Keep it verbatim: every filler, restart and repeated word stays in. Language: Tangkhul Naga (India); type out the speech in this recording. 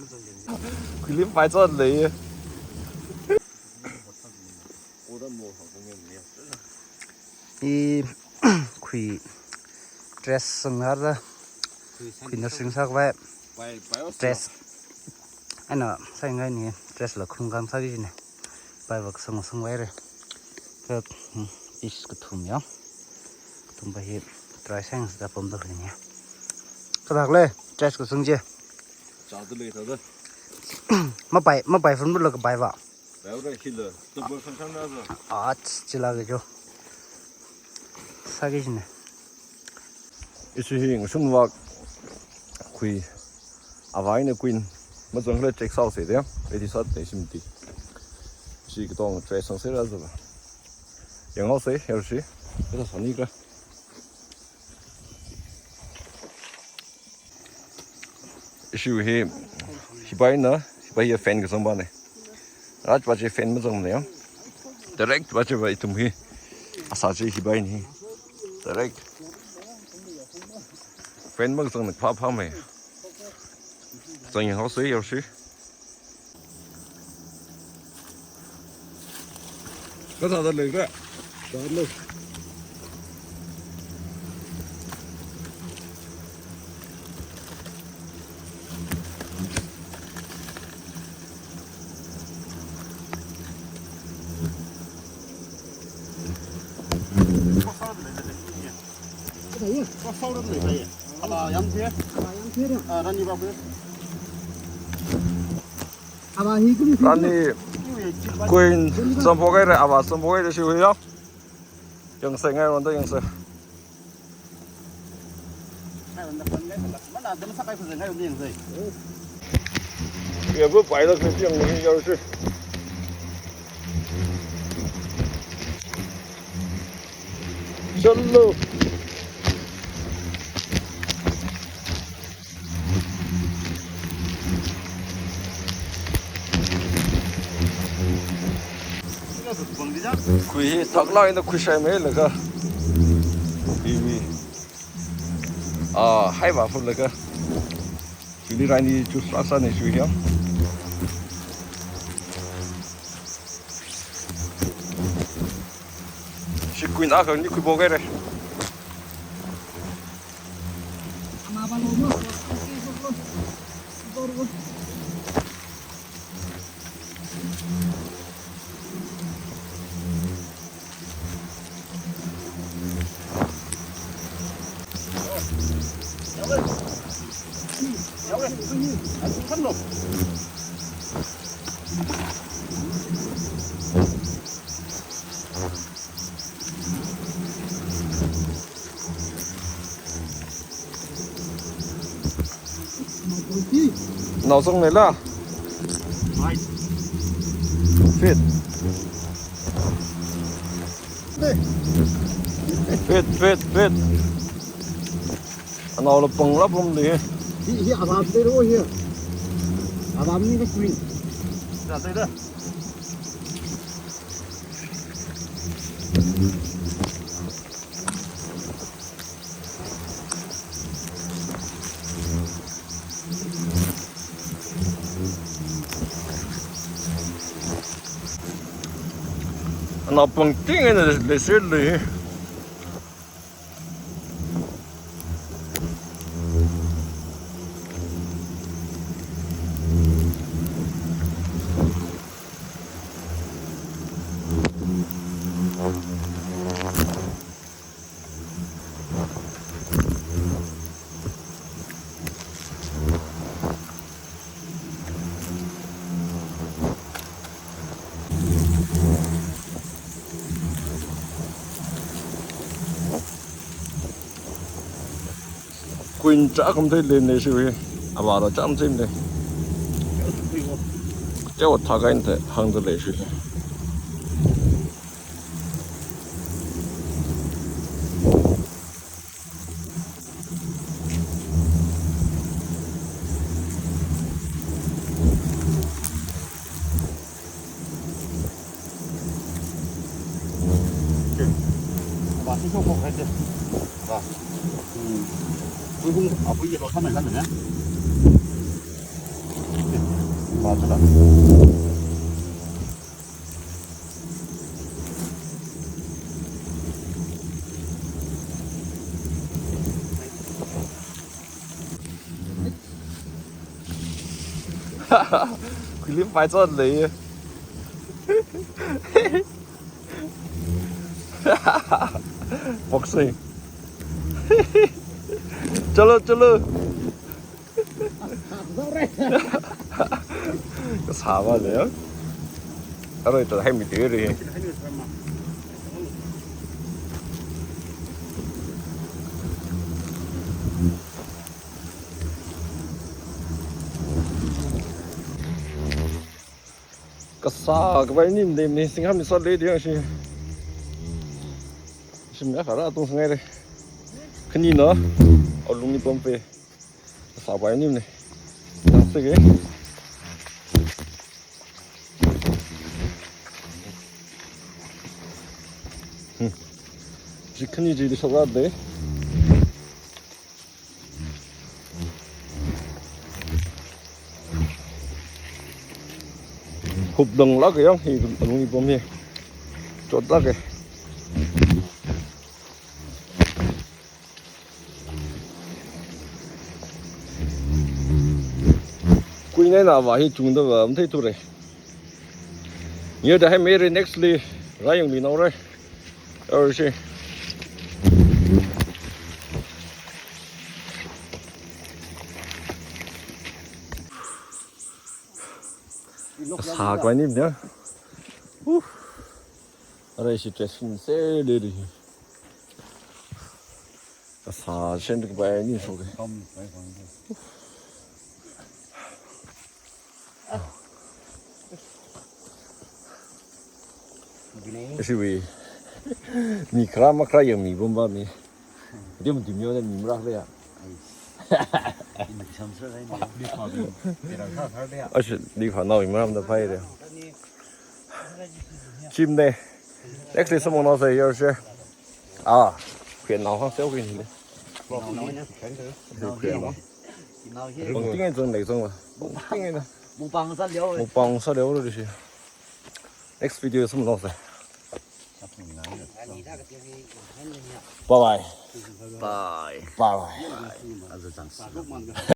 Khuili pai chot leiya. I khui dress sāngarda. Khui nursing sākhavai. Dress. Eina sāngai ni dress la khungkang sāki jine. Pai vak sang sangvaire. Kha, hmm, piece kathum ya. Kathum pa hi try sāngda pamda khuini ya. Kathak le, dress kasang je. Chāda lei thāda. Mapai, mapai phun bula kapai va. Bai ura hila, double khan khan ra za. Ach, chila ke jo. Sāki jine. Ishi hi ngashun vak khui. Avā eina queen mazang le check sāhaose de. Ready sāda lei shimti. Ishi katong try sāngse ra za ba. Yanghaose, yarushi. Ita sāni kra. Ishi hi, hipaina, hipai ya fan kasang pa ne. Raj pa chi fan mazang ne ya. Direct pa chi pa ithum hi. Asā chi hipai ni. Direct. Fan makasang ne pha pha mai. Zang yanghaose, yarushi. Kathāda lei kra? Thāda lei. Rani queen samphok haire, avā samphok haire shi hui ya. Yangse ngai ronda yangse. Ya bu pai la kri yang ni ya shi. Chalo. Khui hi thaklāk eina khuishai mei laga. Khui mi. Ah, hai va phun laga. Chili rani chu sāsā ne chu ya. Shi queen akha ni khuiphok haire. Nao song ne la. Fit. Fit, fit, fit. Anao la pang la pang de. Hi, hi, avā de ro hi. Avā ni ka queen. Da, da, da. Anao pangting eina leisāli. Queen chākam thei lei ne shi hui. Avā la chākam thei lei. Chao thā kain the hāngda lei shi. Ba, si so ko khai te. Ba. Hmm. Kung kung abu ye lo sa mai kan ne. Khuilim pai chot lei. Boxing. Chalo, chalo. Kasā va le. Arui to hai mi te re. Kasā kapai nim de mi singham ni sot lei de yang shi. Shim ya khara tung sangai de. Khani no. Alungni pom pe. Kasā pai nim ne. Yang se ke. Hmm. Shi khani ji de shok de. Hupdang lak yang hi alungni pom hi. Chot lak e. Kuinai na va hi chungda va mathei tu re. Ye da hai me re next li ra yang li nau re. Or shi. Kasā kapai nim ya. Uh. Arui shi dress fin se le ri. Kasā shen kapai nim shok e. Shi wi. Mi khara ma khara yang mi bom ba mi. Dia mesti mi orang ni merah le ya. Ashi, di kha nao mi merah da pai de. Chim de. Next day samong nao sai yor she. Ah, khuian nao hang seo khuian le. Khuian nao. Bung ting zong nei zong la. Bung ting na. Mukbang sa liao. Mukbang sa liao lo shi. Next video samong nao sai. Bye bye. Bye. Bye bye. Aza chang.